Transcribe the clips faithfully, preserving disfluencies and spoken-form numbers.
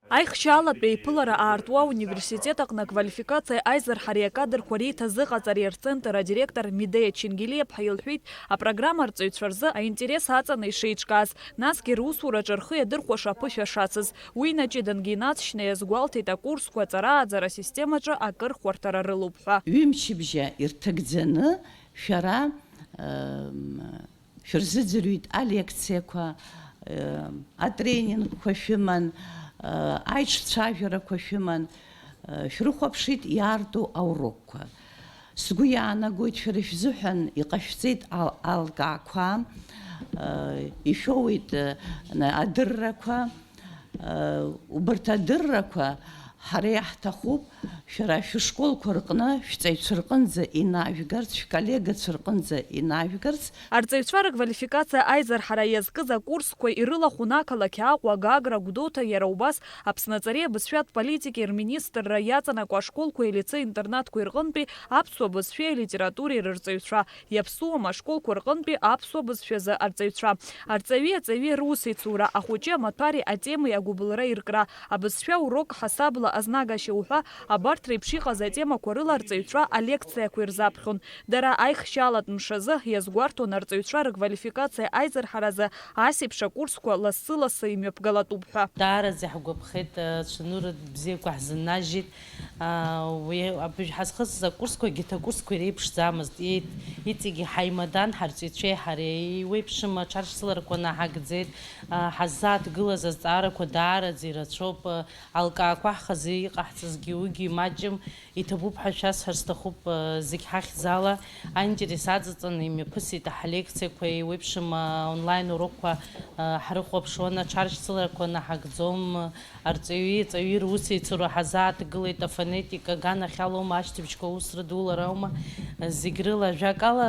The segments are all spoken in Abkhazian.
Аихшьаалатә еиԥылара аартуа ауниверситет аҟны аквалификациа аизырҳареи акадрқәа реиҭазыҟаҵареи рцентр адиректор Медеиа Чингелиаԥҳа илҳәеит, апрограмма арҵаҩцәа рзы аинтерес аҵаны ишеиҿкааз, насгьы русураҿы рхы иадырхәаша аԥышәа шацыз. Уи инаҷыдангьы инаҵшьны иазгәалҭеит акурсқәа аҵара-ааӡара асистемаҿы акыр хәарҭара рылоуп ҳәа. Ҩымчыбжьа ирҭагӡаны шәара, м, шәырзыӡырҩит алекциақәа, э, атренингқәа шәыман, э, аиҿцәажәарақәа шәыман, э, шәрыхәаԥшит иаарту аурокқәа. Сгәы иаанагоит, шәара шәзыҳәан иҟашәҵеит ал-, алкаақәа, э, ишәоуеит, э, адыррақәа, э, убарҭ адыррақәа ҳара иаҳҭахуп, шәара шәышколқәа рҟны, шәҵаҩцәа рҟынӡа инажәгарц, шәколлегацәа рҟынӡа инажәгарц. Арҵаҩцәа рыквалификациа аизырҳара иазкыз акурсқәа ирылахәын ақалақь Аҟәа, Гагра, Гәдоуҭа, иара убас Аԥсны аҵареи абызшәатә политикеи рминистрра иаҵанакуа ашколқәеи алицеи-интернатқәеи рҟынтәи аԥсуа бызшәеи алитературеи рырҵаҩцәа, иаԥсуам ашколқәа рҟынтәи аԥсуа бызшәазы арҵаҩцәа. Арҵаҩи аҵаҩи русеицура, ахәыҷи амаҭәари атемеи агәыбылра иркра, абызшәа урок ҳасабла азнагашьа уҳәа, абарҭ реиԥш иҟаз атемақәа рыла арҵаҩцәа алекциақәа ирзаԥхьон. Дара аихшьалатә мшазы иазгәарҭон арҵаҩцәа рыквалификациа аизырҳаразы ас еиԥш акурсқәа лассы-лассы имҩаԥгалатәуп ҳәа. Даараӡа иаҳгәаԥхеит, Цәанура бзиақәа ҳзыннажьит. Уи абыжә ҳазхысыз акурсқәа егьырҭ акурсқәа иреиԥшӡамызт. Иеит-, иҵегьы ҳаимадан ҳарҵаҩцәеи ҳареи. Иуеиԥшым аҽаршьцыларақәа наҳагӡеит. Ҳаззааҭгылаз азҵаарақәа даараӡа ирацәоуп. Алкаақәа ҳхазы иҟаҳҵазгьы уигьы имаҷым. Иҭабуп ҳәа шәасҳәар сҭахуп, зегь ҳахьӡала аинтерес аҵаҵаны имҩаԥысит ҳлекциақәа, еиуеиԥшым онлайн урокқәа ҳрыхәаԥшуан, аҽаршьцыларақәа наҳагӡом, арҵаҩи аҵаҩи русеицура ҳазааҭгылеит, афонетика аганахьалоума, ашьҭыбжьқәа аус рыдулараума, зегь рыла, ажәакала,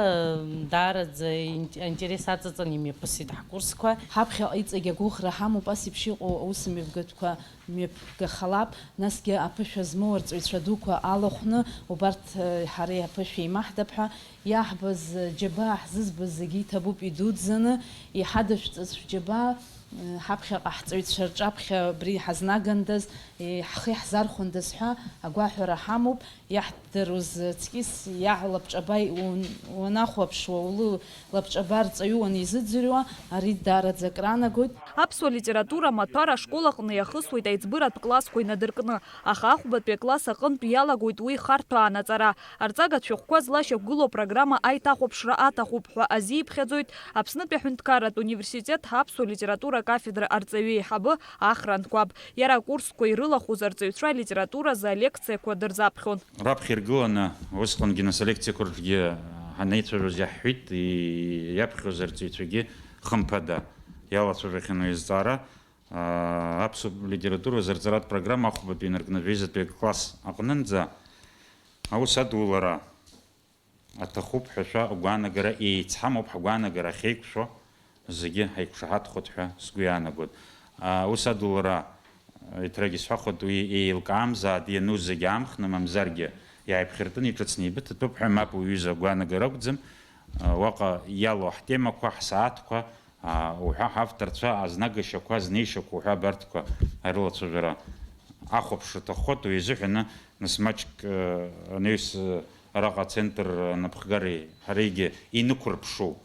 даараӡа ин-, аинтерес аҵаҵаны имҩаԥысит ҳкурсқәа. Ҳаԥхьаҟа иҵегь агәыӷра ҳамоуп ас еиԥш иҟоу аусмҩаԥгатәқәа мҩаԥгахалап, насгьы аԥышәа змоу арҵаҩцәа дуқәа алахәны, убарҭ, э, ҳара аԥышәа еимаҳдап ҳәа, иаҳбаз, э, џьабаа ҳзызбаз зегьы иҭабуп идуӡӡаны, иҳадышәҵаз шәџьабаа, э, ҳаԥхьаҟа ҳҵаҩцәа рҿаԥхьа абри ҳазнагандаз, э, ҳхы иаҳзархәындаз ҳәа агәаҳәара ҳамоуп. Иаҳдыруаз аҵкьыс иаҳ лабҿаба ун-, уанахәаԥшуа, улы лабҿаба арҵаҩы уанизыӡырҩуа, ари даараӡа акранагоит. Аԥсуа литература амаҭәар ашкол аҟны иахысуеит аиҵбыратә классқәа инадыркны, аха ахәбатәи акласс аҟынтә иалагоит уи харҭәаан аҵара. Арҵагатә шәҟәқәа злашьақәгылоу апрограмма аиҭахәаԥшра аҭахуп ҳәа азиԥхьаӡоит Аԥснытәи аҳәынҭқарратә университет аԥсуа литература акафедра арҵаҩы еиҳабы Ахра Анқәаб. Иара акурсқәа ирылахәыз арҵаҩцәа алитературазы алекциақәа дырзаԥхьон. Раԥхьа иргыланы, усҟангьы нас алекциақәа рҿгьы ҳанеицәажәоз иаҳҳәеит, и-, иаԥхьоз арҵаҩцәагьы хымԥада иалацәажәахьан уи азҵаара. Аа, аԥсуа литература азырҵаратә программа ахәбатәи инаркны жәеизатәи акласс аҟнынӡа аус адулара аҭахуп ҳәа шәа агәаанагара еицҳамоуп, ҳгәаанагара ахьеиқәшәо зегьы ҳаиқәшаҳаҭхоит ҳәа сгәы иаанагоит. Аус адулара Еиҭрагьы сҳәахуеит, уи еилкаамзааит иану зегьы аамхны, мамзаргьы иааиԥхьыртәын, иҿыцны еибыҭатәуп ҳәа, мап, уҩыза агәаанагара акәӡам. Уаҟа иалоу ҳтемақәа, ҳсааҭқәа, уҳәа ҳавторцәа, азнагашьақәа, азнеишьақәа уҳәа абарҭқәа арылацәажәара ахәаԥшра аҭаххоит, уи азыҳәаны нас маҷк, анаҩс, араҟа ацентр анапхгареи ҳареигьы инықәырԥшу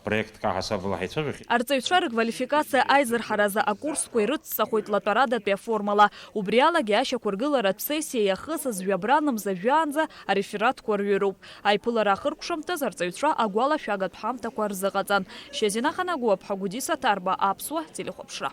проектк аҳасабала ҳаицәажәахьеит. Арҵаҩцәа рыквалификациа аизырҳаразы акурсқәа ирыцҵахоит латәарадатәи аформала. Убри алагьы ашьақәыргыларатә сессиа иахысыз жәабран мза жәаанӡа арефератқәа рҩыруп. Аиԥылара ахыркәшамҭаз арҵаҩцәа агәалашәагатә ҳамҭақәа рзыҟаҵан. Шьазина Ханагәаԥҳа, Гәдиса Ҭарба, Аԥсуа телехәаԥшра.